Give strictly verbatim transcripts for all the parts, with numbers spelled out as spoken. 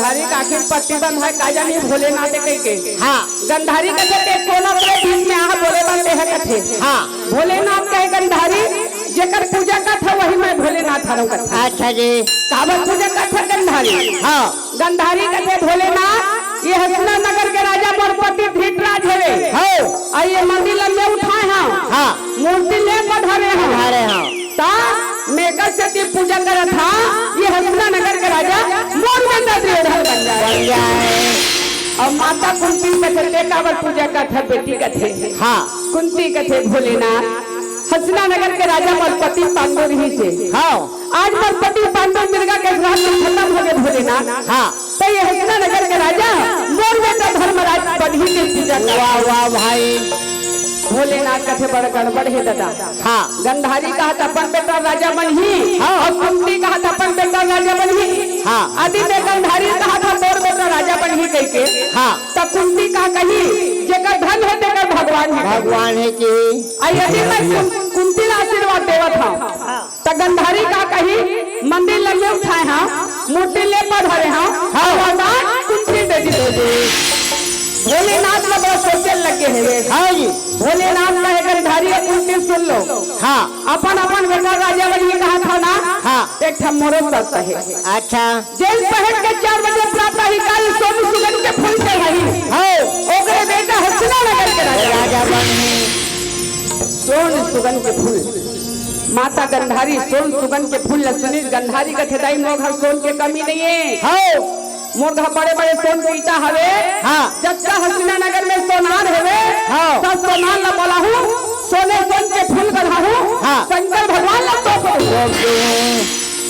गंधारी के आँखी म पट्टी बंधाय, का जानी भोलेनाथ हे कहिके। हाँ। गंधारी कथे, "ते कोन ओकरे बीच में आहा बोले बर?" तेह कथे। हाँ। भोलेनाथ कहे, "गंधारी, जेकर पूजा करत हँव, वही मैं भोलेनाथ हरँव," कथे। अच्छा जी। काबर पूजा करत हस गंधारी? हाँ। गंधारी कथे, "भोलेनाथ, ये हसना नगर के राजा मोर पति धृतराज हवे। हाँ। अउ ये मंदिर ल मैं उठाय हँव। हाँ। मूर्ति ले पधरे हँव। पधरे हँव। त मैं एकर सेती पूजा करत हँव, ये हसना नगर के राजा मोर बेटा दुर्योधन बन जाय।" बन जाय। अउ माता कुंती कथे, "ते काबर पूजा करत हस बेटी?" कथे। हाँ। कुंती कथे, "भोलेनाथ, हसना नगर के राजा मोर पति पांडु रिहिसे। हाँ। आज मोर पति पांडु मृगा के श्राप खतम होगे भोलेनाथ। हाँ। त ये हसना नगर के राजा मोर बेटा धर्मराज बनही के पूजा करत हँव।" वाह, वाह भाई। भोलेनाथ कथे, "बड़ गड़बड़ हे ददा।" हाँ। गंधारी कहत अपन बेटा राजा बनही, हाँ। अउ कुंती कहत अपन बेटा राजा बनही। हाँ। अदि में गंधारी कहत हे, "मोर बेटा राजा बनही," कहिके। हाँ। त कुंती का कही, "जेकर धन हे, तेकर भगवान हे।" भगवान हे कि। अउ यदि मैं कुं-, कुंती ला आशीर्वाद देवत हँव, हाँ। त गंधारी का कही, "मंदिर ल मैं उठाय हँव, मूर्ति ले पधरे हँव, हाँ। वरदान कुंती दे दिस।" भोलेनाथ ल बड़ा सोचे लगे हवे। हाँ जी। भोलेनाथ कहे, "गंधारी अउ कुंती सुन लो।" हाँ। अपन अपन बेटा राजा बनही कहत हव ना? हाँ। एक ठन मोरो शर्त हे। अच्छा। जेन पहर के चार बजे प्रातः काल सोन सुगन के फूल चढ़ाही। हाँ। ओकरे बेटा हसना नगर के राजा। राजा बनही। सोन सुगन के फूल। माता गंधारी सोन सुगन के फूल ल सुनिस, गंधारी कथे, "दाई, मोर घर सोन के कमी नइ हे।" हाँ। मोर घर बड़े-बड़े सोन के ईटा हवे। हाँ। जतका हसीना नगर में सोनार हवे, हाँ। सब सोनार ला बोलाहूँ, सोने सोन के फूल गढ़ाहूँ, हाँ। शंकर भगवान ला तोप दूँ। तोप दूँ।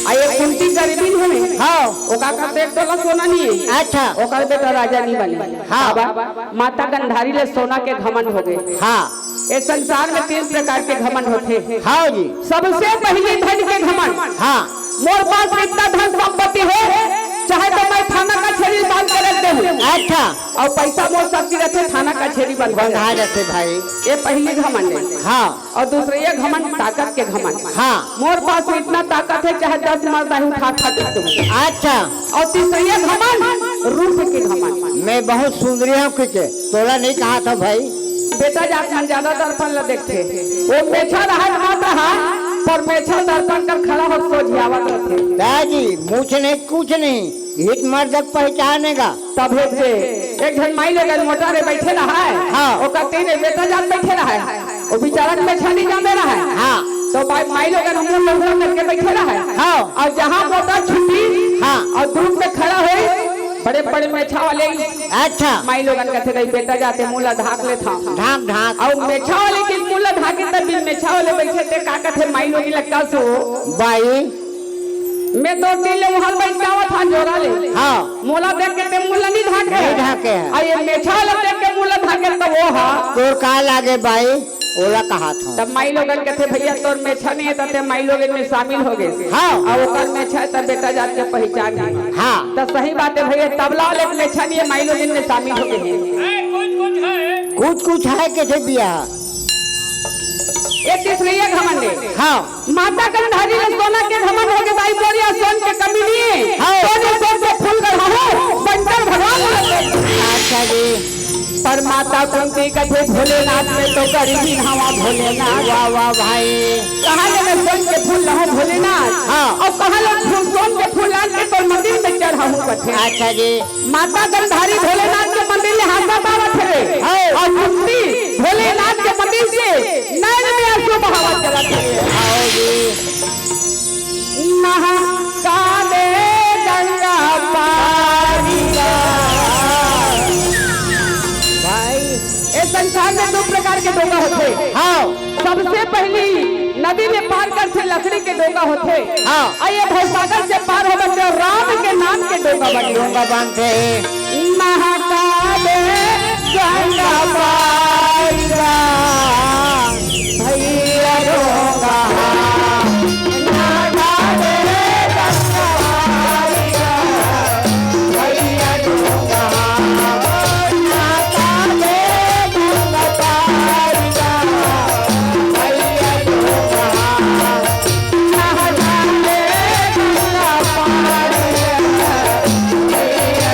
अउ ये कुंती गरीबिन हवे। हाँ। ओकर करा एक तोला सोना नइ हे। अच्छा। ओकर बेटा राजा नइ बने। हाँ। बाबा, माता गंधारी ले सोना के घमंड होगे। हाँ। ए संसार में तीन प्रकार के घमंड होथे। हाँ जी। सबसे पहिली धन के घमंड। हाँ। मोर पास इतना धन संपत्ति हे, चाहे तो मैं थाना कचहरी बांध के रख देहूँ। अच्छा। अउ पैसा मोर शक्ति रथे, थाना कचहरी बंधा बंधा रथे भाई। ये पहिली घमंड हे। हाँ। अउ दूसरे ये घमंड ताकत के घमंड। हाँ। मोर पास इतना ताकत हे, चाहे दस मर्द आही उठा खा दूँ। अच्छा। अउ तीसरे ये घमंड रूप के घमंड। मैं बहुत सुंदरी हँव कहिके। तोला नइ कहत हँव भाई। बेटा जात मन ज्यादा दर्पण ल देखथे। ओ मेछा रहय, हाथ रहय, पर मेछा दर्पण कर खड़ा हो सोझियावत रथे। दाई जी, मूछ नहीं, कुछ नहीं, हित मर्द के पहचानेगा। तभे जे एक झन माईलोगन मोटर में बइठे रहय, हाँ। ओकर तीर बेटा जात बइठे रहय, ओ बिचारा के मेछा नइ जामे रहय। हाँ। त माईलोगन हमन लोग करके बइठे रहय। हाँ। अउ जहाँ मोटर छूटी, हाँ। अउ धूप में खड़ा होई, बड़े-बड़े मेछा वाले अच्छा। माईलोगन कथे, "दाई, बेटा जात हे, मुँह ला ढाँक लेथँव।" ढाँक, ढाँक। अउ मेछा वाले के मुँह ला ढाँके, त बिन मेछा वाले बइठे ते का कथे माईलोगन ल, "कस ओ बाई, मैं तोर तीर ले उहाँ बइठ के आवत हँव जोरा ले। हाँ। मोला देख के ते मुँह ला नइ ढाँके।" नइ ढाँके हे। अउ ये मेछा वाले देख के मुँह ला ढाँके, त ओ हा। तोर का लागे बाई? ओला कहत हँव। तब माईलोगन कथे, "भइया, तोर मेछा नइ हे, त ते माईलोगन में शामिल होगे।" हाँ। अउ ओकर मेछा हे, त बेटा जात के पहिचान हे। हाँ। त सही बात हे भइया, तबला वाले के मेछा नइ हे, माईलोगन में शामिल होगे हे। कुछ कुछ हे कथे बिया। ये तीसरे ये घमंड हे। हाँ। माता गंधारी ल सोना के घमंड होगे, दाई मोर इहाँ सोन के कमी नइ हे। हाँ। सोन सोन के फूल गढ़ाहूँ, शंकर भगवान ल। अच्छा जी। पर माता कुंती कथे, "भोलेनाथ, मैं तो गरीबिन हँव भोलेनाथ।" वाह, वाह भाई। कहाँ ले मैं सोन के फूल लाहूँ भोलेनाथ? हाँ। अउ कहाँ ले फूल, सोन के फूल लान के तोर मंदिर में चढ़ाहूँ कथे। अच्छा जी। माता गंधारी भोलेनाथ के मंदिर ले हाँसत आवत हवे। हाँ। अउ कुंती भोलेनाथ के मंदिर से नैन में आँसू बहावत चलत हवे। आओ जी। नहा का दे गंगा पारी गा। भाई, ए संसार में दू प्रकार के डोंगा होथे। हाँ। सबसे पहिली नदी में पार करथे, लकड़ी के डोंगा होथे। हाँ। अउ ये भवसागर से पार होवत ते राम के नाम के डोंगा बने। डोंगा बनथे। नहा का दे गंगा पारी गा। भैया डोंगा, ना डाले डंका पारिया, भैया डोंगा, ना डाले डंका पारिया, भैया डोंगा, ना डाले डंका पारिया, भैया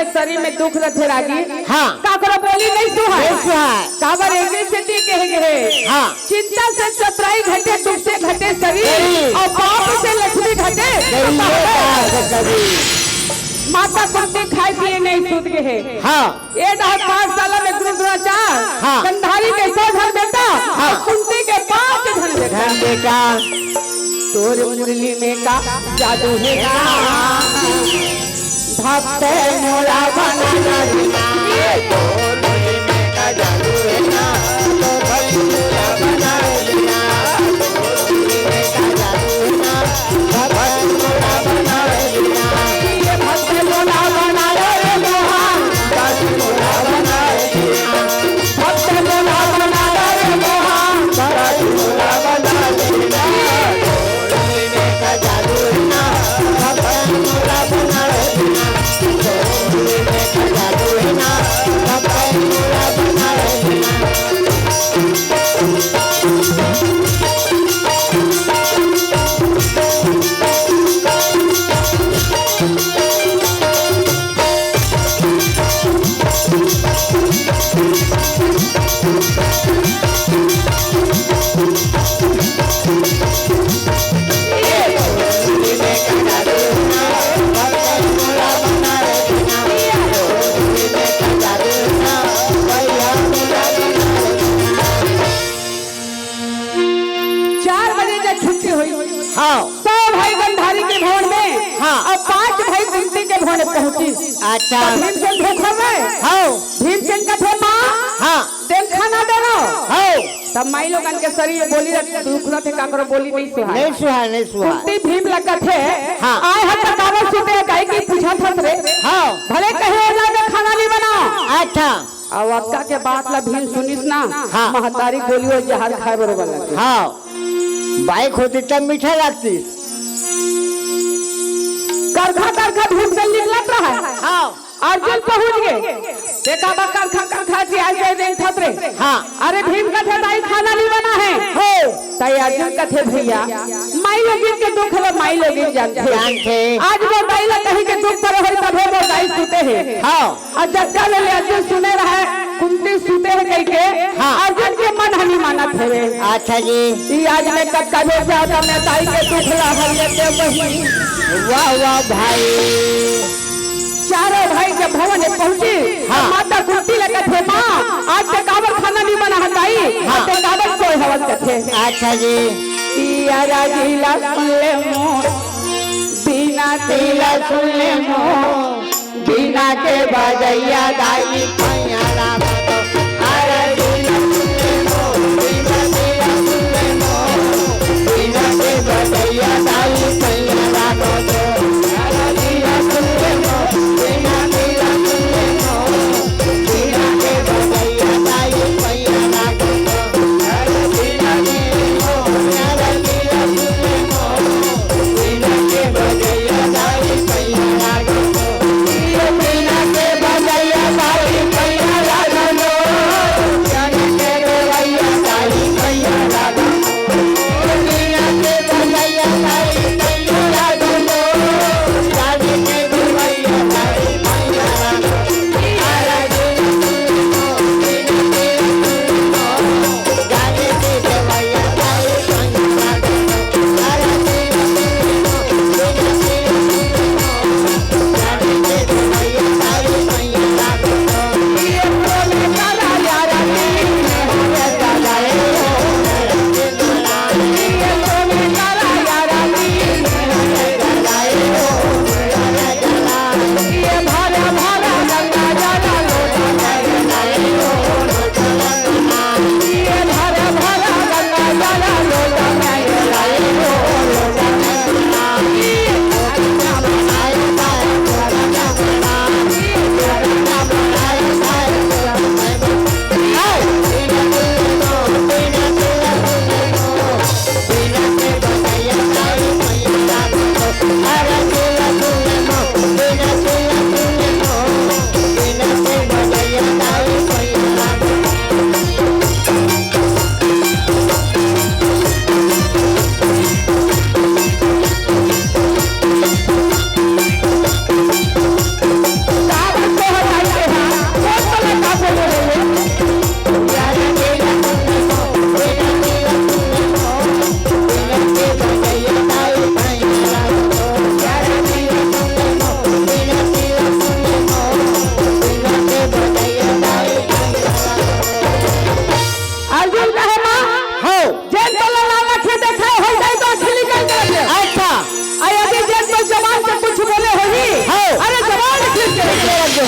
शरीर में दुख रथे रागी। हाँ। काकरो बोली नहीं सुहाय। नहीं सुहाय। काबर एक सेती कहे गे हे। हाँ। चिंता से चतुराई घटे, दुख से घटे शरीर, शरीर। और पाप से लक्ष्मी घटे। गरीब का कभी। माता कुंती खाए पिए नहीं सूत गे हे। हाँ। ए डहर पाठशाला में गुरु द्रोणाचार्य हाँ। गंधारी के सौ झन बेटा हाँ। और कुंती के पांच झन बेटा। झन बेटा। तोर मुरली में का जादू हे ना। भक्त मोरा बना ना देना। तोर मुरली में का जादू हे ना। भक्त मोरा बना ना देना। तोर मुरली में का जादू हे ना। भक्त मोरा बना ना देना। ये भक्त मोरा बना ना रे मोहा। भक्त मोरा बना ना देना। भक्त मोरा बना ना रे मोहा। भक्त मोरा बना ना देना। चार बजे जब छुट्टी होई, हाँ। सौ भाई गंधारी के भवन में, हाँ। और पांच भाई कुंती के भवन में पहुंची। अच्छा। तब भीमसेन भूखल रहे। हाँ। भीमसेन कथे, "माँ, हाँ। तेन खाना देना।" हाँ। तब माई लोगन के शरीर में बोली रख, दुख रथे, काकरो बोली नहीं सुहाय। नहीं सुहाय, नहीं सुहाय। कुंती भीम ला कथे, हाँ। "आय ह त काबर सुते, काहे की पूछत हस रे?" हाँ। भले कहे ओला के खाना नहीं बनाओ। अच्छा। अउ अतका के बात ला भीम सुनिस ना, हाँ। महतारी गोली अउ जहर खाए बरोबर लगे। हाँ। बाइक होती तब मीठा लागती। करखा करखा भीमसेन निकलत रहा। हाँ। अर्जुन पहुंच गे। देखा बा करखा करखा के आए जाए देखत रे। हाँ। अरे भीम कथे, "दाई खाना नहीं बना है।" हो। तई अर्जुन कथे, "भैया, माई लोगिन के दुख ल माई लोगिन जानथे। जानथे। आज मोर दाई ल कहीं के दुख परे होई तभे मोर दाई सुते हे।" हाँ। अउ जतका ले, ले अर्जुन सुने रहे, कुंती सुते हे कहि के, हाँ। अर्जुन के मन ह नहीं मानत हवे। अच्छा जी। ई आज मैं कतका बेर जाता, मैं दाई के दुख ला हर लेते वही। वाह, वाह भाई। चारों भाई जब भवन में पहुंची, हाँ। माता कुंती ले कथे, "माँ, आज ते काबर खाना नहीं बना है दाई? हाँ। आज ते काबर सोए हवस?" कथे। अच्छा जी। पिया राजी ला सुन ले मोर, बिना तेला सुन ले मोर। बीना के बजैया दाई पैया लागत। अरे बीना सुन ले मो, बीना के सुन ले मो, बीना के बजैया दाई पैया लागत। अरे बीना सुन ले मो, बीना के सुन ले मो, बीना के बजैया दाई पैया लागत। अरे बीना के मो, अरे बीना सुन ले मो, जेन तोला लाल आँखी देखाय होही दाई, तो आँखी निकाल के रख दे। अच्छा। अउ यदि जेन तोर जबान के कुछ बोले होही, हाँ। अरे जबान खींच के रख दे।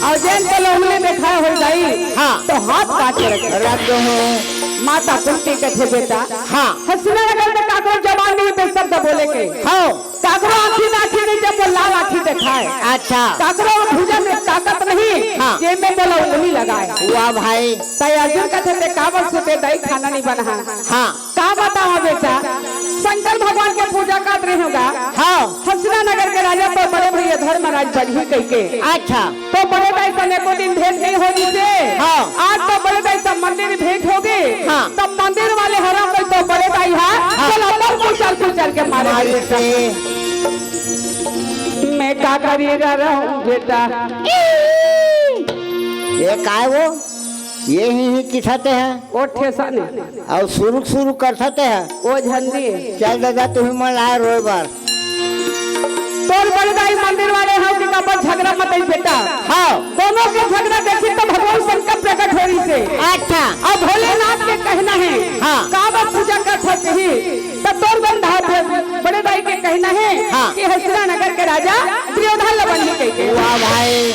अउ जेन तोला उंगली देखाय होही दाई, हाँ। तो हाथ काट के रख दे। रख दे हूँ। माता कुंती कथे बेटा, हाँ। हसीना नगर में काकरो जबान नहीं हे शब्द बोले के। हाँ। काकरो आँखी में आँखी नहीं, जेन मोला लाल आँखी देखाय। अच्छा। काकरो भुजा में ताकत नहीं, हाँ। जेन में मोला उंगली लगाय। वाह भाई। त अर्जुन कथे ते काबर सुते दाई, खाना नहीं बना। हाँ। का बतावं बेटा, शंकर भगवान के पूजा करत रहेंव गा। हाँ। हसीना नगर के राजा तोर बड़े भैया धर्मराज बनही कहिके। अच्छा। तोर बड़े दाई संग एको दिन भेंट नहीं होय रिहिसे। हाँ। आज तोर बड़े दाई संग मंदिर में भेंट होगे। हाँ। तब मंदिर वाले हरम में तोर बड़े दाई हा, हाँ। चल अपन कुचल कुचल के मारे। मारे से। मैं का करी रहूं बेटा। ये काय वो? ये ही ही किसाते हैं। ओ ठेसा ने। अउ सुरुक सुरुक करथते हैं। ओ झंडी। चल दादा, तुही मन लाय रोय बर। तोर बड़े दाई मंदिर वाले हव कि काबर झगरा मत होही बेटा। हाँ। दोनों के झगरा देखिस त भगवान शंकर प्रकट होय रिहिसे। अच्छा। अउ भोलेनाथ के कहना हे, हाँ। काबर पूजा करथस ही, त तोर बंधा बड़े दाई के कहना हे हाँ। कि हसीना नगर के राजा दुर्योधन ल बनही कहिके। वाह भाई।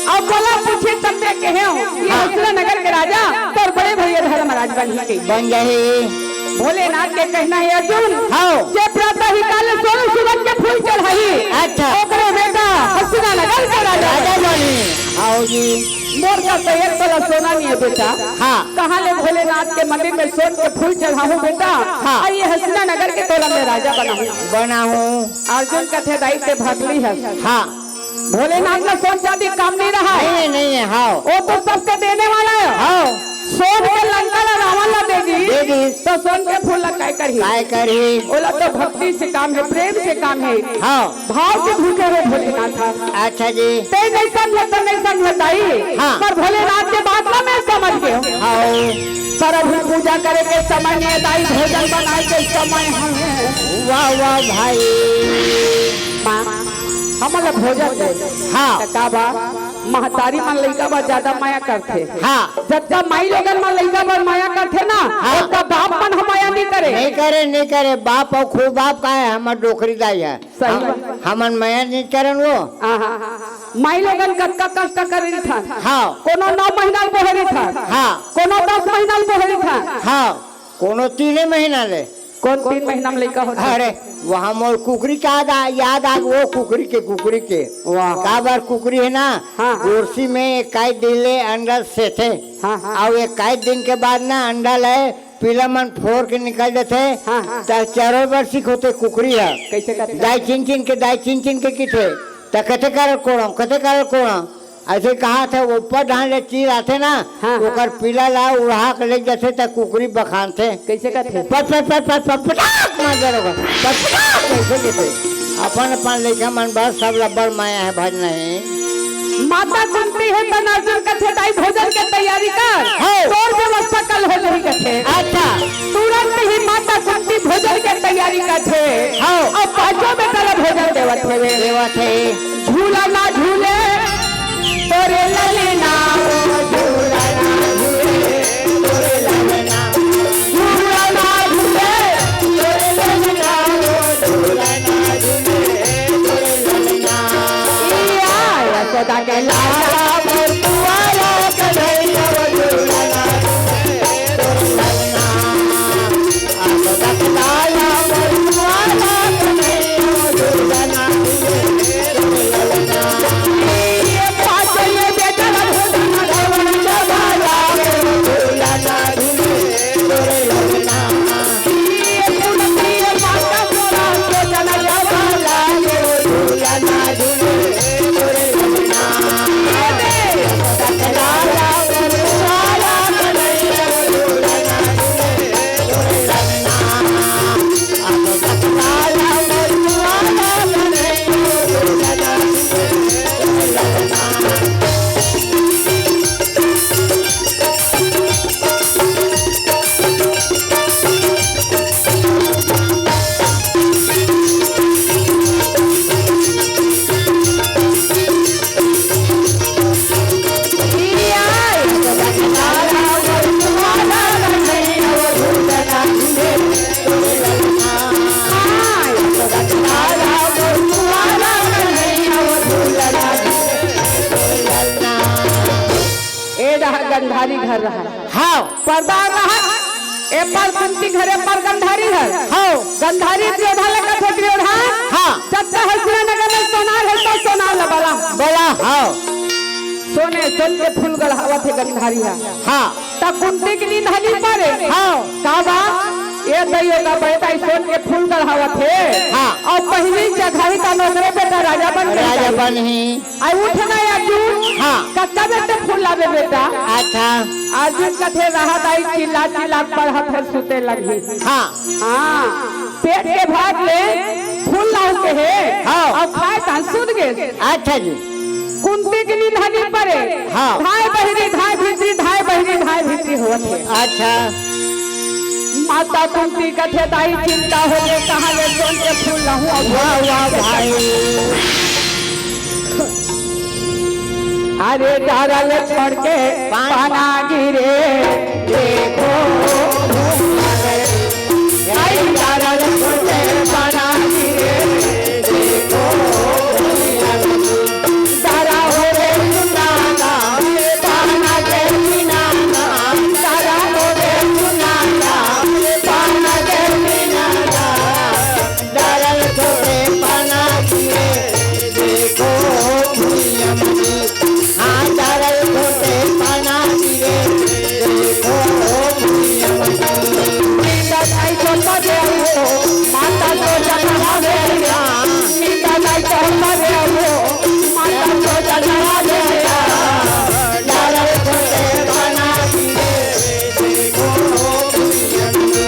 अउ मोला पूछे तब मैं कहेंव कि हाँ। हसीना नगर के राजा तोर बड़े भैया धर्मराज बनही कहिके। बन जाही। भोलेनाथ के कहना हे अर्जुन, हाँ। जे प्रातः ही काल सोन सुगंध के फूल चढ़ाही, अच्छा। ओकरे बेटा हसीना नगर के राजा राजा बनही। बनही। हाँ जी। मोर कस त एक तोला सोना नइ हे बेटा। हाँ। कहाँ ले भोलेनाथ के मंदिर में सोन के फूल चढ़ाहूं बेटा? हाँ। अउ ये हसीना नगर के तोला मैं राजा बनाहूं। बनाहूं। अर्जुन कथे दाई ते भगली हस। हाँ। भोलेनाथ ला सोन चांदी काम नइ रहय। नइ हे, नइ हे, हाँ। वो तो सबके देने वाला हे। हाँ। सोन के लंका ला रावण ला दे दिस। दे दिस। त सोन के फूल ला काय करही? काय करही? ओला तो भक्ति से काम हे, प्रेम से काम हे। हाँ। भाव के भूखे हे भोलेनाथ। अच्छा जी। ते नइ समझे त नइ समझे दाई, हाँ। पर भोलेनाथ के बात ला मैं समझ गेंव। हाँ। पर अभी पूजा करे के समय नइ हे दाई, भोजन बनाय के समय हे। वाह, वाह भाई। माँ, हमन ला भोजन दे। हाँ। त का बा, महतारी मन लइका बर जादा मया करथे। हाँ। जतका माई लोगन मन लइका बर मया करथे ना, हाँ। ओतका बाप मन ह मया नइ करे। नइ करे, नइ करे। बाप अउ खुद बाप का हे, हमर डोकरी दाई हे। सही हम, बात। हमन मया नइ करन वो। हाँ, हाँ, हाँ, हाँ। माई लोगन कतका कष्ट करे रहिथन। हाँ। कोनो नौ महीना ल बोहे रहिथन। हाँ। कोनो दस महीना ल बोहे रहिथन। हाँ। कोनो तीने महीना ले। कोन तीन महीना म लइका होथे? अरे, वहाँ मोर कुकरी के याद आ, याद आ, वो कुकरी के, कुकरी के। वाह। काबर कुकरी हे ना, हाँ, हाँ। गोरसी में इक्कीस दिन ले अंडा सेथे। हाँ, हाँ। अउ इक्कीस दिन के बाद ना अंडा ले पिला मन फोर के निकल देथे। हाँ, हाँ। त चरोय बर सिखोथे कुकरी ह। कइसे करथे? दाई चिन चिन के, दाई चिन चिन के किथे। त कथे करल कोड़म, कथे करल कोड़म। अइसे कहाथे, ऊपर डाहन ले चील आथे ना, हाँ, हाँ। ओकर पिला ला उड़ा के लेग जाथे, त कुकरी बखानथे। कइसे कथे? पट, पट, पट, पट, पट, पटाक मार दे रहो। पट, पटाक, कइसे कथे? अपन, अपन लइका मन बर सब लब्बड़ माया हे, भज नहीं। माता कुंती हे, तन अर्जुन कथे, "दाई, भोजन के तैयारी कर, हाँ। तोर व्यवस्था कल हो जाही," कथे। अच्छा। तुरंत ही माता कुंती भोजन के तैयारी करथे। हाँ। अउ पांचों बेटा ला भोजन देवत हवे। देवत हे। झूला ना झूले तोरे ललना, झूला ना झूले तोरे ललना, झूला ना झूले तोरे ललना, झूला ना झूले तोरे ललना। इया यशोदा के लाला मोर पुआरा कन्हैया, झूला ना झूले तोरे ललना। यशोदा के लाला मोर पुआरा कन्हैया, झूला ना झूले तोरे ललना। ये पाछे ये बेटा रहा। हाँ। पर्दा रहा, ए पार कुंती घर, ए पार गंधारी है। हाँ। गंधारी दुर्योधन ला कथे दुर्योधन। हाँ। जब तक हस्तिनानगर में सोनार है तो सोनार ला बला। बला, हाँ। सोने, सोन के फूल गढ़ावत हे गंधारी हा। हाँ। त कुंती के नींद हली परे। हाँ। का बा? ए दइयो का बेटा, ई सोन के फूल गढ़ावत हे। हाँ। अउ पहिली जगह ही त नोकरे बेटा राजा बन के राजा जाही। बन ही। अउ उठ ना अर्जुन। हाँ। कतका बेर तैं फूल लाबे बेटा? अच्छा। अर्जुन कथे रहा दाई, चिल्ला चिल्ला पढ़त हे, सुते लगही। हाँ। हाँ, पेट के भात ले फूल लाहू के हे, हाँ। अउ खाय तहां सुत गेस। अच्छा जी। कुंती के नींद हनी परे। हाँ। धाय बहिरी, धाय भीतरी, धाय बहिरी, धाय भीतरी होवत हे। अच्छा। माता कुंती कथे दाई चिंता होगे, कहाँ ले सोन के फूल लाहूं? अब वाह, वाह, भाई। अरे डारा ले छोड़ के पान- पाना गिरे, देखो भूमिया में। अरे डारा ले छोड़ के पाना गिरे, देखो भूमिया में। डारा हो रे सुनाना, पाना के बिना ना। डारा हो रे सुनाना, पाना के बिना ना। डारा ले छोड़ के पाना गिरे, देखो भूमिया में। हाँ, डारा ले छोड़ के पाना गिरे, देखो भूमिया में। निंदा नाई तो करे हो, माता तो जगह दे दिया। निंदा नाई तो करे हो, माता तो जगह दे दिया। डारा ले छोड़ के पाना गिरे, देखो भूमिया में।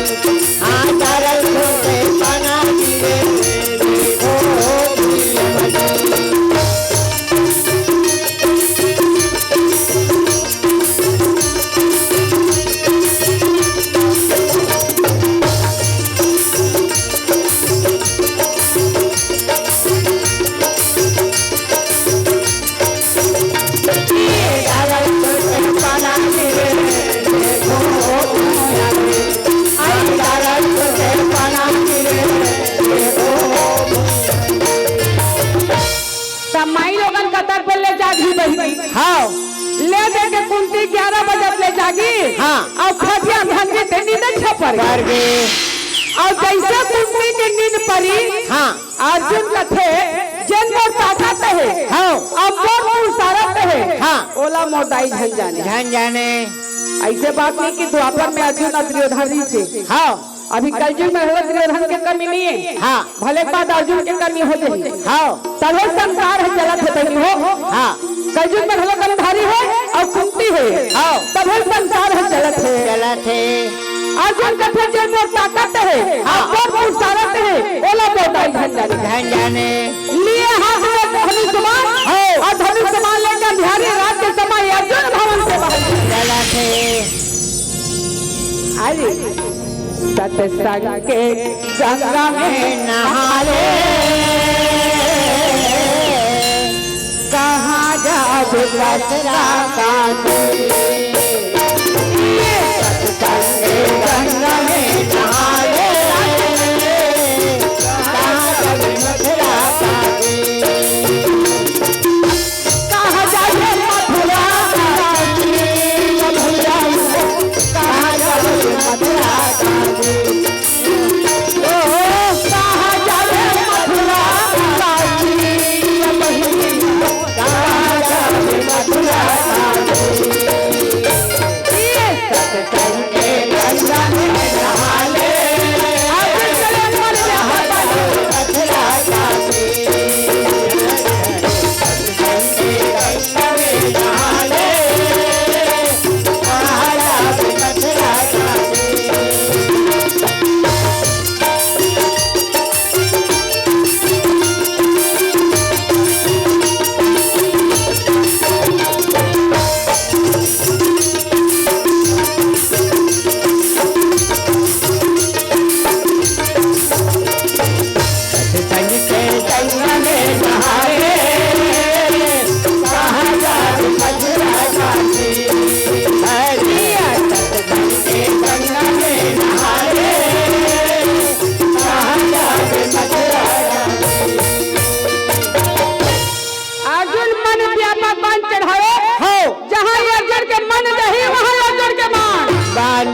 त माई लोगन कतर पे ले जागी बहिनी। हाँ। ले दे के कुंती ग्यारह बजत ले जागी। हाँ। अउ खटिया धंधी ते नींद छपर। कर गे। अउ जइसे कुंती के नींद परी, हाँ। अर्जुन कथे, "जेन मोर ताकत हे, हाँ। अउ मोर पुरुषारथ हे, हाँ। ओला मोर दाई झन जाने।" झन जाने। अइसे बात नहीं कि द्वापर में अर्जुन अउ दुर्योधन रहिसे। हाँ। अभी कलजुग में घलो दुर्योधन के कमी नहीं हे। हाँ। भले के बाद अर्जुन के कमी हो जाही। हाँ। तभे संसार ह चलत हे बहिनी हो। हाँ। कलजुग में घलो गंधारी हे अउ कुंती हे। हाँ। तभे संसार ह चलत हे। चलत हे। अर्जुन कथे, "जेन मोर ताकत हे, हाँ। अउ मोर पुरुषारथ हे, ओला मोर दाई झन जाने।" झन जाने। लिए हाथ में धनुष बाण, हाँ। अउ धनुष बाण लेके अंधियारी रात के समय अर्जुन भवन से बाहर। चलत हे। अरे, सत्संग के गंगा में नहा ले, कहाँ जाब कचरा काटी। सत्संग के गंगा में नहा ले, कहाँ जाब कचरा काटी। कहाँ जाबे मथुरा काकी, कहाँ जाबे मथुरा काकी। ओ, कहाँ जाबे मथुरा काकी, कहाँ जाबे मथुरा काकी। ये सत्संग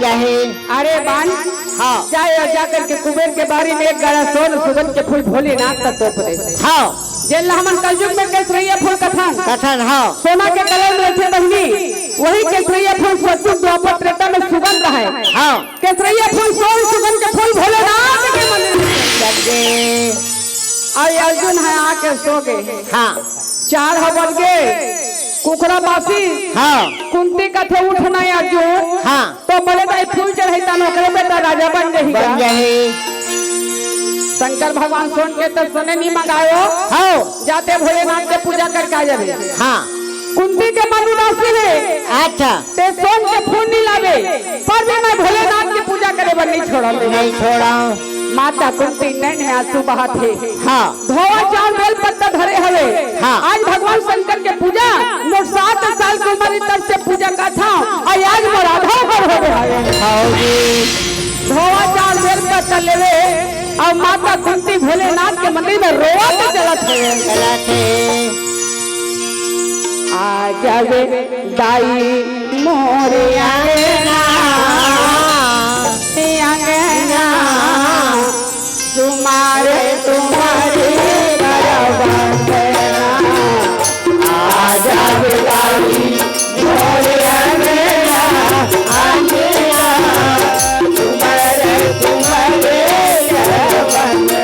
जाही। अरे बान, हाँ। जाए अउ जा करके कुबेर के बारी में एक गाड़ा सोन सुगंध के फूल भोलेनाथ का तोप दे। हाँ। जेन ला हमन कलयुग में केसरैया फूल कथन। कथन, हाँ। सोना के कलर में रहिथे बहिनी, वही केसरैया फूल सतयुग द्वापर त्रेता में सुगंध रहय। हाँ। केसरैया फूल सोन सुगंध के फूल भोलेनाथ के मंदिर में लगे। अउ अर्जुन ह आके सो गे। हाँ। चार ह बज गे, कुकरा बासी। हाँ। कुंती कथे, "उठ ना अर्जुन।" हाँ। तो बोले, "दाई फूल चढ़ाई तन ओकरे बेटा राजा बन जाही बन गा।" जाही। शंकर भगवान सोन के तो सोने नहीं मंगायो। हाँ। जाते भोलेनाथ के पूजा करके आ जाबे। हाँ। कुंती के मन उदासी हे। अच्छा। ते सोन के फूल नहीं लावे, पर भी मैं भोलेनाथ की पूजा करे बर नहीं छोड़म। नहीं छोड़म। माता कुंती नैन में आंसू बहात हे। हाँ। धोवा चाउर बेल पत्ता धरे हवे। हाँ। आज भगवान शंकर के पूजा, मोर सात साल के उम्र तब से पूजा करत हंव, अउ आज मोर आधा उम्र हो गए हवे। हाँ जी। धोवा चाउर बेल पत्ता लेवे अउ माता कुंती भोलेनाथ के मंदिर में रोवत चलत हवे। चलत हे। आ जावे दाई मोरे अंगना, अंगना, तुम्हारे, तुम्हारे करवंदना। आ जावे दाई मोरे अंगना, अंगना, तुम्हारे, तुम्हारे करवंदना।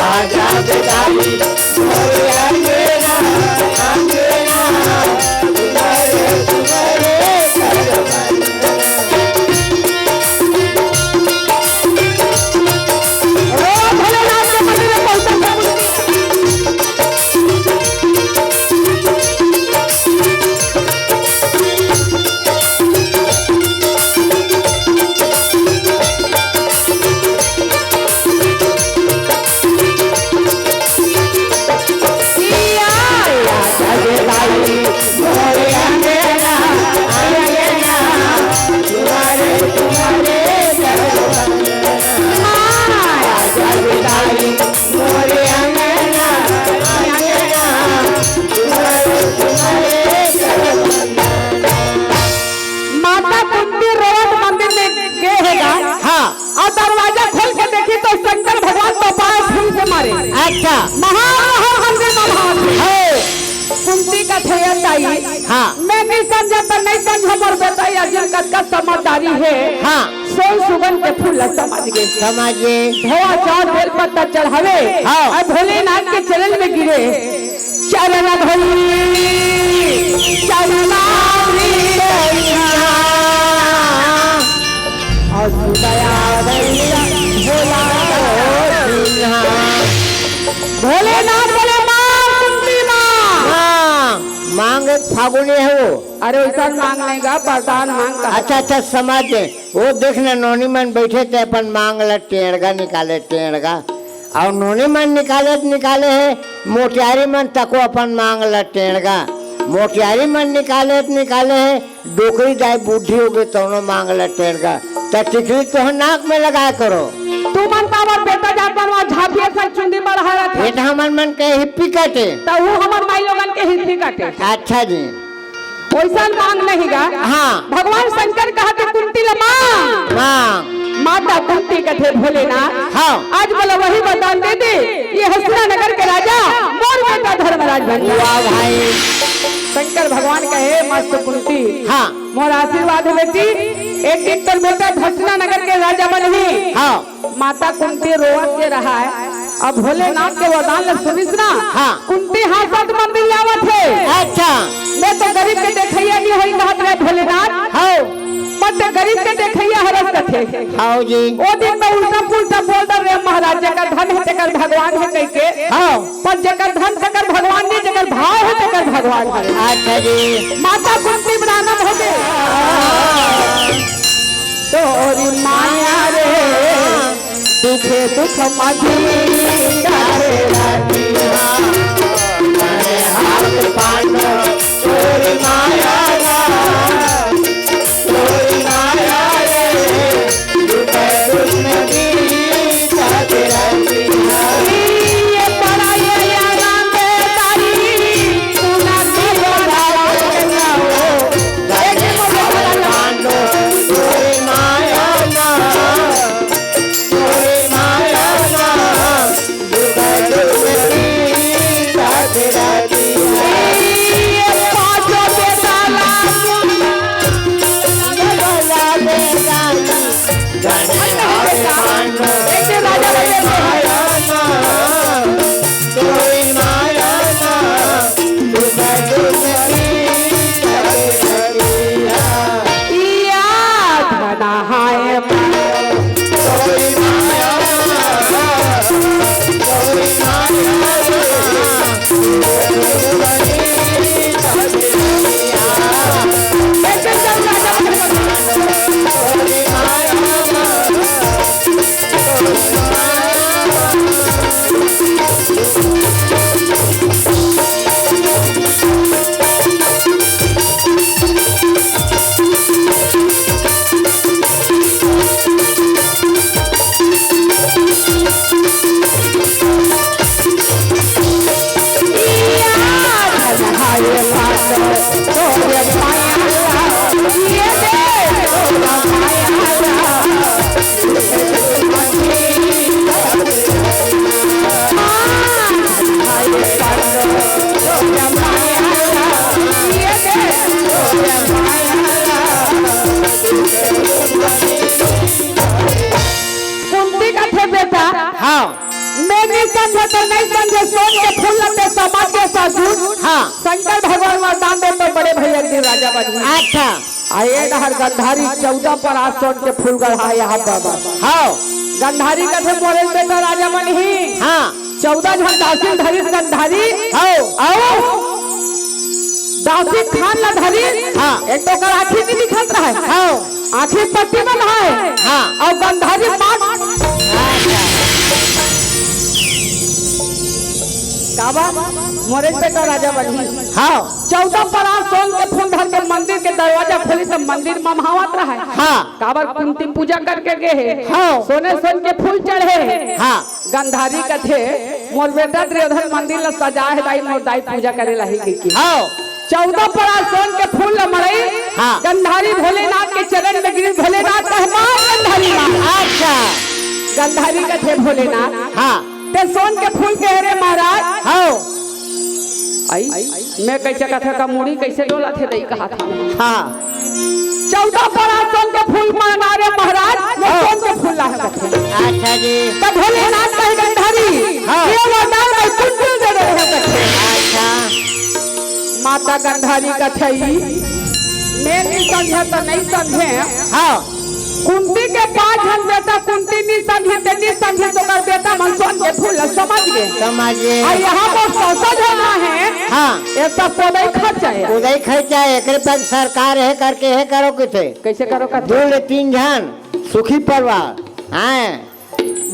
आ जावे दाई माता कुंती रोवत मंदिर में गे हे गा। हाँ। अउ दरवाजा खोल के देखी तो शंकर भगवान तो पाँव फूल से मारे। अच्छा। महा, महा मंदिर में महान। हे। कुंती कथे, "ताई, हाँ। मैं नहीं समझा तो नहीं समझा, मोर बेटा अर्जुन कतका समझदारी हे।" हाँ। सोन सुगंध के फूल ला समझ गे। समझ गे। धोवा चाउर बेल पत्ता चढ़ावे, हाँ। अउ भोलेनाथ के चरण में गिरे। चरण धोई, चरण धोई, अउ दया भैया भोला सिन्हा। भोलेनाथ बोले, "मांग कुंती मांग।" हाँ, मांग एक फागुनी हे वो। अरे वैसा मांग नहीं गा, वरदान मांग का। अच्छा, अच्छा, समझ गे। वो देख ना, नोनी मन बैठे थे, अपन मांग ला टेंड़गा निकाले, टेंड़गा। अउ नोनी मन निकाले त निकाले हे, मोटियारी मन तको अपन मांग ल टेंड़गा। मोटियारी मन निकाले त निकाले हे, डोकरी दाई बुढ़ी होगे तउनो मांग ल टेंड़गा। त टिकली तोहर नाक में लगाए करो। तुमन काबर बेटा जात मन वहाँ झांपिया सन चुंदी बढ़ावत हे? बेटा हमन मन के हिप्पी कटे। त वो हमर माई लोगन के हिप्पी कटे। अच्छा जी। वैसन मांग नहीं गा। हाँ। भगवान शंकर कहा के कुंती ल मांग। मांग। माता कुंती कथे भोलेनाथ। हाँ। आज मोला वही वरदान दे दे, ये हस्तिनानगर के राजा मोर बेटा धर्मराज बन जाए। वाह भाई। शंकर भगवान कहे, "मस्त कुंती, हाँ। मोर आशीर्वाद हे बेटी, एक दिन तोर बेटा हस्तिनानगर के राजा बनही।" हाँ। माता कुंती रोवत के रहा है। अब भोलेनाथ के वरदान ल सुनिस ना, हाँ। कुंती हाँसत मंदिर आवत हे। अच्छा। मैं तो गरीब के देखइया नहीं होई कहत रहे भोलेनाथ। हाँ। पर ते गरीब के देखइया हरस कथे। हाँ जी। ओ दिन मैं उल्टा पुल्टा बोल डर रहे महाराज, जेकर धन हे तेकर भगवान हे कह के। हाँ। पर जेकर धन तेकर भगवान नहीं, जेकर भाव हे तेकर भगवान हे। अच्छा जी। माता कुंती ब्राह्मण हो गए। तोरी माया रे, दुखे दुख मझी करे रतिया। मैं हाथ पांडव तोरी माया रा, तोरी माया रे, दुखे दुख मझी करे रतिया। ये पराया या राम तारी, तू ना की बोला। कुंती कथे बेटा, हाँ। मैं नहीं समझे तो नहीं समझे, सोन के फूल लते समाज के साथ झूठ। हाँ। शंकर भगवान वरदान दे तो बड़े भैया के दिन राजा बन गए। अच्छा। आ ये डहर गंधारी चौदह परात सोन के फूल गढ़ा यहाँ बाबा। हाँ। गंधारी कथे मोरे बेटा राजा बन ही। हाँ। चौदह झन दासिन धरिस गंधारी। हाँ। आओ। दासी खान ला धरी, हाँ। एक तो ओकर आँखी नहीं दिखत रहे। हाँ। आँखी पट्टी बंधाए। हाँ। अउ गंधारी पान। अच्छा। काबर? मोरे बेटा राजा बनही। हाँ। चौदह परात सोन के फूल धर के मंदिर के दरवाजा खोली त मंदिर ममहावत रहे। हाँ। काबर कुंती पूजा करके गे हे। हाँ। सोने सोन के फूल चढ़े हे। हाँ। गंधारी कथे, "मोर बेटा दुर्योधन मंदिर ल सजाए हे दाई, मोर दाई पूजा करे लाही," कहिके। हाँ। चौदह परात सोन के फूल ल मड़ई, हाँ। गंधारी भोलेनाथ के चरण में गिरी, भोलेनाथ कहे, "माँ गंधारी माँ।" अच्छा। गंधारी कथे, "भोलेनाथ, हाँ। ते सोन के फूल के हरे महाराज?" हाँ। आई, मैं कैसे कथा का मुड़ी कैसे डोला थे दई कहा था। हाँ। चौदह परात सोन के फूल मांगा रे महाराज, मैं हाँ। सोन के फूल लाहे कथे। अच्छा जी। तब भोलेनाथ कहे गंधारी, हाँ। ये वरदान मैं कुंती दे रहे हैं कथे। अच्छा। माता गंधारी कथे, मैं नहीं समझे तो नहीं समझे। हाँ। कुंती के पांच झन बेटा, कुंती नहीं समझी, ते नहीं समझी, तो कर बेटा मन सोन के फूल समझ गए। समझ गए। और यहाँ पर सौ सौ झन है। हाँ। ये सब कोदई खर्चा है। कोदई खर्चा है, एकरे पर सरकार है करके है करो किथे। कैसे करो का? दो ले तीन झन सुखी परिवार। हाँ।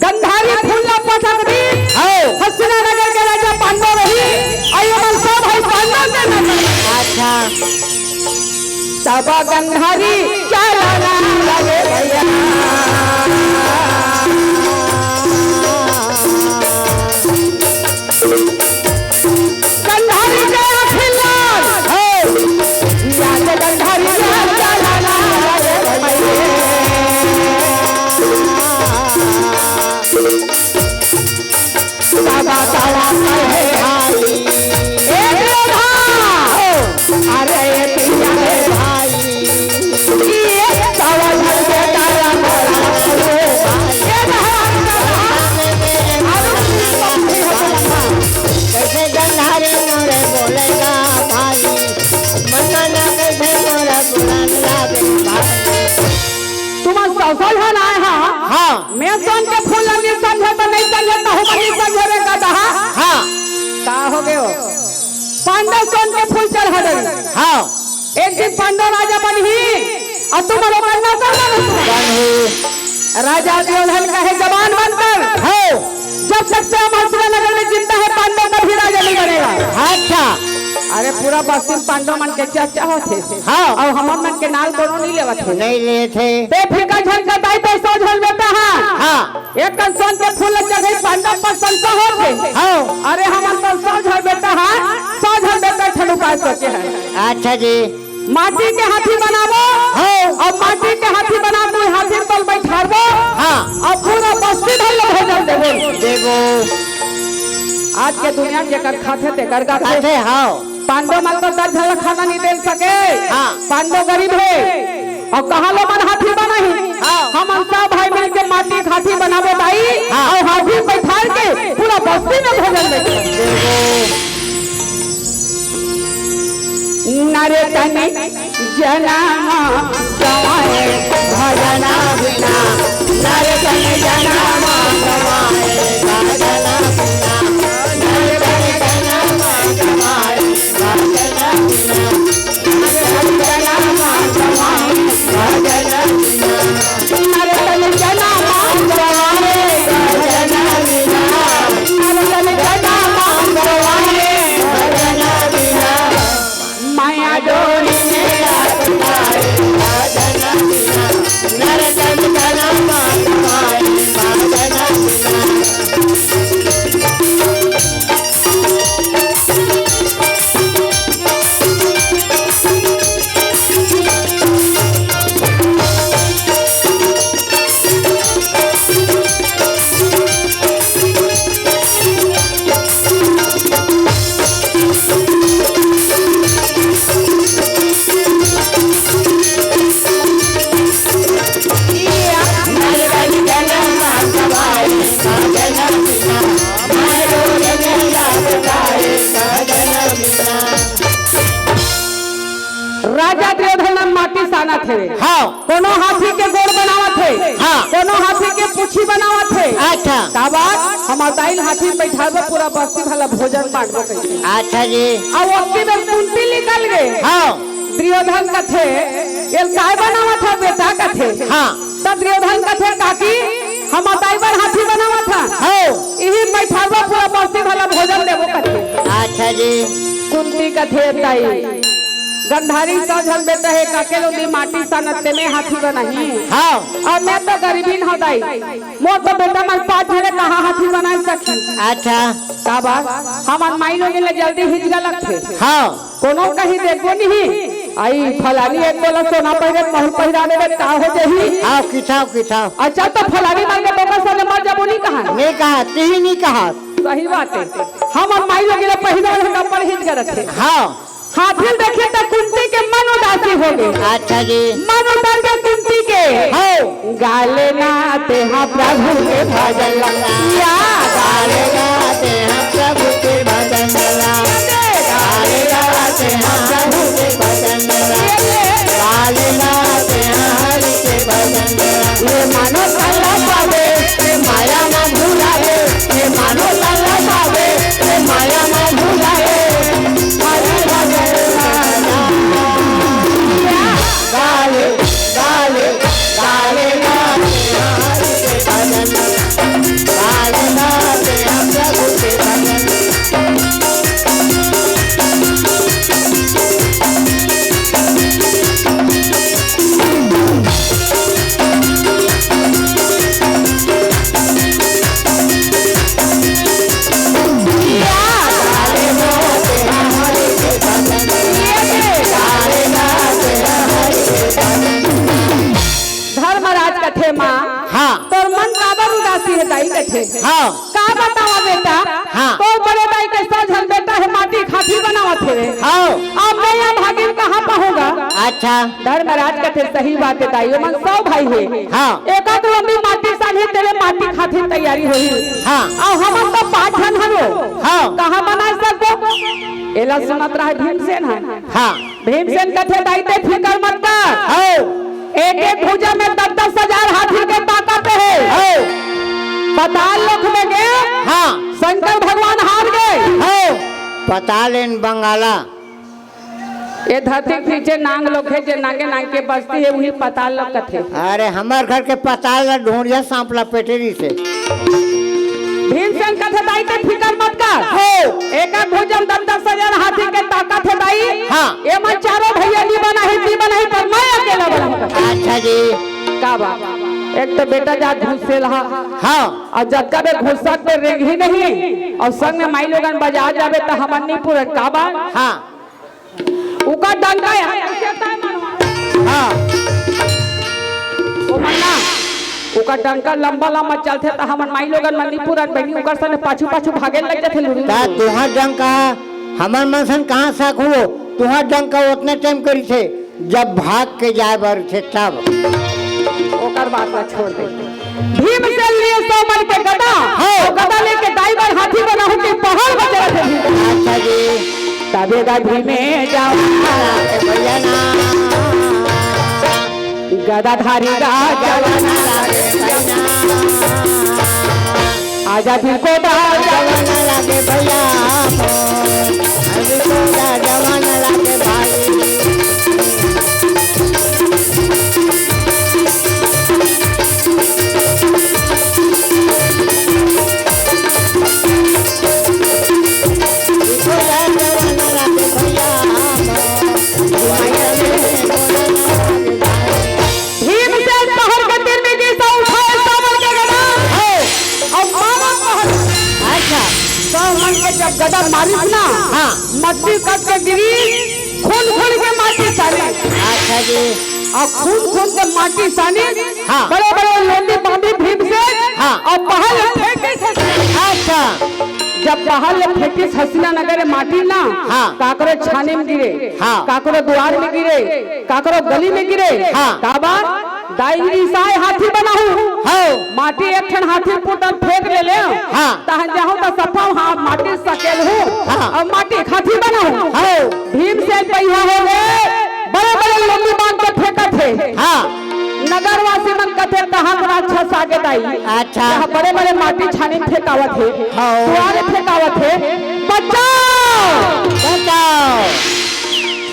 गंधारी फूल ला पटक दिस। हव। हस्तिनानगर के राजा पांडव रहिस, अउ ये मन सब हे पांडव के नगर। अच्छा। तब गंधारी चलना लगे भैया। गंधारी के आँखी लाल। हे, या तो गंधारी के चलना लगे भैया। दादा तारा कहे भाई, ए दादा, अरे ए पिया रे भाई, ये सावन के तारा बड़ा रे भाई। ए दादा, कैसे गंधारी मोरे बोलेगा भाई, मन ना कैसे मोरा बुलाने लागे भाई। तुमन सौ सौ झन आए हा। हाँ। मैं सोन के फूल ला नइ समझे त नइ समझे, तहू मन नइ समझे रे गदहा। हाँ। का हो गयो? पांडव सोन के फूल चढ़ा देवी। हाँ। एक दिन पांडव राजा बनही अउ तुमन ओकर नौकर बनहू। बनहू। राजा दुर्योधन कहे, जबान बंद कर। हो। जब तक श्याम हस्तिनानगर में जिंदा है, पांडव कभी राजा नहीं बनेगा। अच्छा। अरे, पूरा बस्ती में पांडव मन के चर्चा होथे। हाँ। अउ हमर मन के नाल कोनो नहीं लेवत हे। नहीं लेथे। बेफिकर झन कर दाई, तो सौ झन बेटा हा। हाँ। एक कन सोन के फूल ल चढ़े, पांडव प्रशंसा होथे। हाँ। अरे, हमन तो सौ झन बेटा हा, सौ झन बेटा ठन उपाय सोचे हे। अच्छा जी। माटी के हाथी बनाबो। हाँ। अउ माटी के हाथी बनाबो, हाथी तल बैठारबो। हाँ। अउ पूरा बस्ती भर ल भोजन देबो। देबो। आज के दुनिया में जेकर खाथे तेकर गाथे। खाथे, हाँ। पांडव मन तो दस झन ल खाना नहीं दे सके। हाँ। पांडव गरीब हे। अउ कहाँ ले मन हाथी बनाही? हाँ। हमन सब भाई मिल के माटी के हाथी बनाबो दाई। हाँ। अउ हाथी बैठार के पूरा बस्ती में भोजन देबो। नरे तन जनम गवाए भजन बिना, नरे तन जनम गवाए भजन बिना, नरे तन जनम गवाए भजन बिना, नरे तन जनम गवाए भजन बिना, नरे तन जनम गवाए भजन बिना, नरे तन जनम गवाए भजन बिना। माया डोरी में लटकाए साजना बिना, नरतन तना मात माए साजना बिना। राजा दुर्योधन माटी सानत हे। हाँ। कोनो हाथी के गोड़ बनावत हे, हाँ। कोनो हाथी के पूछी बनावत हे। अच्छा। का बात? हमर दाई ल हाथी में बैठाबो, पूरा बस्ती भर ल भोजन बांटबो कहिके। अच्छा जी। अउ ओतकी बेर कुंती निकल गे। हाँ। दुर्योधन कथे, "एला काय बनावत हस बेटा?" कथे। हाँ। त दुर्योधन कथे, "काकी, हमर दाई बर हाथी बनावत हंव। हाँ। इही बैठाबो, पूरा बस्ती भर ल भोजन देबो," कथे। अच्छा जी। कुंती कथे, "दाई, गंधारी सौ झन बेटा हे, काके लोदी माटी सानत तेमे हाथी बनाही। हाँ। अउ मैं तो गरीबिन हंव दाई, मोर तो बेटा मन पांच झन हे, कहाँ हाथी बना सकही?" अच्छा। का बात? हमर माई लोगिन ल जल्दी हिचका लगथे। हाँ। कोनो कहीं देखबो नहीं, आई फलानी एक तोला सोना पहिरे, महू पहिरा देबे, का हो जाही? हाँ, किथाव, किथाव। अच्छा, तो फलानी मन के डोकर संग मर जाबो नहीं कहा? नहीं कहा, तिही नहीं कहा। सही बात हे। हमर माई लोगिन ल पहिरे वाले कपड़ा हिचका रखे। हाँ। हाथी ल देखे त कुंती के मन उदासी हो गे। अच्छा जी। मन उतर गे कुंती के। हो। गा ले ना तेहा प्रभु के भजन ला। या। गा ले ना तेहा प्रभु के भजन ला। गा ले ना तेहा प्रभु के भजन ला। गा ले ना तेहा हरि के भजन ला। ये मानो कल्ला पावे, ये माया मा भुलावे, ये मानो कल्ला पावे, ये माया मा भुलावे। हरि भजन ला। गा ले, गा ले, गा ले ना तेहा हरि के भजन ला। अच्छा। धर्मराज कथे, "सही बात हे दाई, ओमन सौ भाई हे।" हाँ। एक आध लोंदी माटी सानही तेरे माटी खातिर तैयारी होही। हाँ। अउ हमन तो पाँच झन हन वो। हाँ। कहाँ बनाए सकबो? एला सुनत रहा भीमसेन ह। हाँ। भीमसेन कथे, "दाई ते फिकर मत कर।" हाँ। एक एक भुजा में दस दस हजार हाथी के ताकत हे। हाँ। पताल लोक में गे, हाँ। शंकर भगवान हार गे। हाँ। पताल एन बंगाला। ए धरती के पीछे नांग लोक हे, जे नांगे नांग के बस्ती हे, उही पताल लोक कथे। अरे, हमर घर के पताल ला ढोंड़िया सांप लपेटे रहिसे। भीमसेन कथे, "दाई ते फिकर मत कर।" हो। एक एक भुजा में दस दस हजार हाथी के ताकत हे दाई। हाँ। एमन चारों भैया नी बनाही, नी बनाही, पर मैं अकेला बनाहूँ। अच्छा जी। का बा? एक तो बेटा जात घुसेल हा। हाँ। अउ जतका बेर घुसत ते रेंगही नहीं, अउ संग में माई लोगन बजार जाबे त हमन नी पूरन। का बा? हाँ। ओकर डंका हे। हाँ। ओ मन्ना, ओकर डंका लंबा लंबा चलथे त हमन माई लोगन मन नी पूरन बहिनी, ओकर संग पाछू पाछू भागे लग जाथे लुरू। ता तुहार डंका हमर मन सन कहाँ सक हो? तुहार डंका ओतने टाइम करिथे जब भाग के जाए बर थे तब। ओकर बात ला छोड़ दे। भीमसेन लिए सौ मन के गदा, हाँ। अउ गदा लेके दाई बर हाथी बनाहूँ कि पहाड़ बजरत हे भीम। अच्छा जी। तबे गा भीमे जावा भैया ना। गदाधारी राजा जवाना लागे भैया। आजा भीम को दा जवाना लागे भैया। अभी तो दा जवाना लागे भाई। भीमसेन पहाड़ के तीर में गिरता उठाए सावन के गदा। हाँ। अउ बावन पहाड़। अच्छा। सावन के जब गदा मारिस ना, हाँ। मट्टी कट के गिरी, खून खून के माटी सानी। अच्छा जी। अउ खून खून के माटी सानी, हाँ। बड़े बड़े लोंदी बांधी भीमसेन, हाँ। अउ पहाड़ ले फेंके से। अच्छा। जब पहाड़ ले फेंकिस हसीना नगर माटी ना, हाँ। काकरो छानी में गिरे, हाँ। काकरो दुआर में गिरे, काकरो गली में गिरे, हाँ। काबर? दाई रिसाए हाथी बनाहूँ। हौ। माटी एक ठन हाथी पुटल फेंक ले ले। हाँ। तहन जाहूँ त सफा हाँ माटी सकेल हूँ। हाँ। अउ माटी खाथी बनाहूँ। हौ। भीमसेन बइहा हो गे, बड़े-बड़े लोंदी बांध के फेंकत हे। हाँ। नगरवासी मन कथे, "कहाँ के राक्षस आगे दाई?" अच्छा। यहाँ बड़े-बड़े माटी छानी फेंकावत हे, हाँ। दुआरे फेंकावत हे। बचाओ! बचाओ!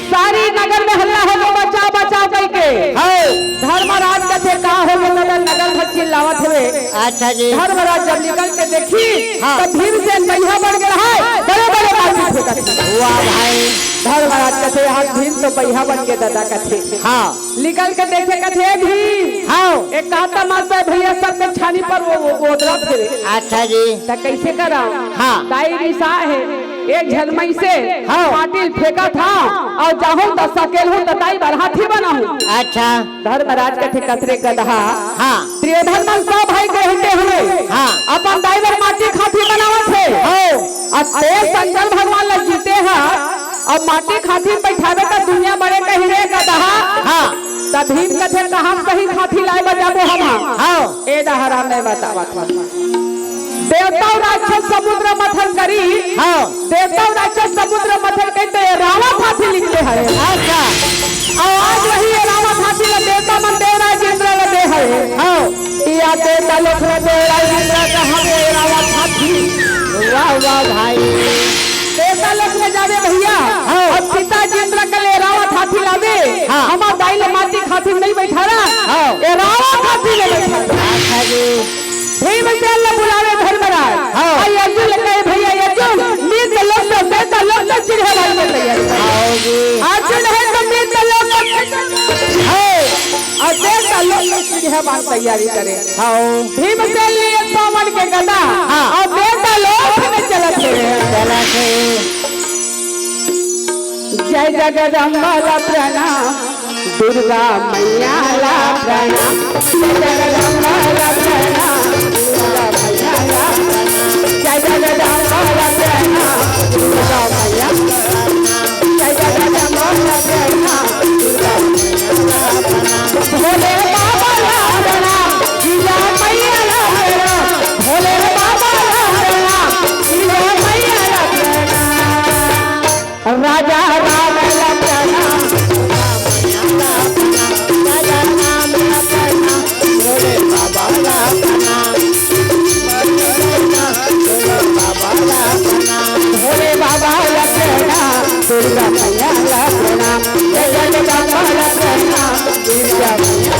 सारी नगर में हल्ला हो गे, "बचाओ, बचाओ" कहिके। हाँ। धर्मराज कथे, "का हो गे?" नगर भर चिल्लावत हवे। अच्छा जी। धर्मराज जब निकल के देखी, हाँ। त भीमसेन बइहा बन गे रहय, बड़े-बड़े माटी फेंकत हे। वाह भाई। धर्मराज कथे, "आज भीम तो बइहा बन गे ददा," कथे। हाँ। निकल के देखे कथे, "ए भीम, हाँ। ए का तमाशा हे भइया, सबके छानी पर वो, वो गोदरत हे रे।" अच्छा जी। त कइसे करँव? हाँ। दाई रिसा हे, एक झन मइसे हाँ। माटी ल फेंकत हँव, अउ जाहूँ त सकेलहूँ त दाई बर हाथी बनाहूँ। अच्छा। धर्मराज कथे, "कस रे गदहा।" हाँ। दुर्योधन मन सौ भाई के हटे हुए। हाँ। अपन दाई बर माटी खाथी बनावत हे। हाँ। अउ तें शंकर भगवान ला जीते हा, अउ माटी खाथी बइठाबे त दुनिया बड़े कही रे गदहा। हाँ। त भीम कथे, "कहाँ सही खाथी लाए बर जाबो हम?" हाँ। ए डहरा में बतावत हँव। देवता अउ राक्षस समुद्र मंथन करिस। हाँ। देवता अउ राक्षस समुद्र मंथन करिस त एरावत हाथी निकले हवे। अच्छा। अउ आज वही एरावत हाथी ला देवता मन देवराज इंद्र ला दे हवे। हाँ। या देवता लोक ला देवराज इंद्र का हम एरावत हाथी। वाह, वाह भाई। देवता लोक में जाबे भइया। हाँ। अउ पिता जी इंद्र का ले एरावत हाथी लाबे। हाँ। हमर दाई ला माटी खाथी नइ बइठारा। हाँ। एरावत हाथी ले बइठारा। अच्छा जी। भीमसेन ला बुलावे धर्मराज। हाँ। अउ अर्जुन ला कहे, "भइया अर्जुन, मृत लोक से देवता लोक से चिढ़े वाली में तैयारी कर।" हाँ जी। अर्जुन हे त मृत लोक से, हाँ। अउ देवता लोक से चिढ़े वाली तैयारी करे। हाँ। भीमसेन लिए सौ मन के गदा, हाँ। अउ देवता लोक में चलत हे। चलत हे। जय जगदम्बा ला प्रणाम, दुर्गा मैया ला प्रणाम। जय जगदम्बा ला प्रणाम, दुर्गा मैया ला प्रणाम। जय जगदम्बा ला प्रणाम, दुर्गा मैया ला प्रणाम। जय जगदम्बा ला प्रणाम, दुर्गा दुर्गा मैया ला प्रणाम, जय जगदम्बा ला प्रणाम, दुर्गा मैया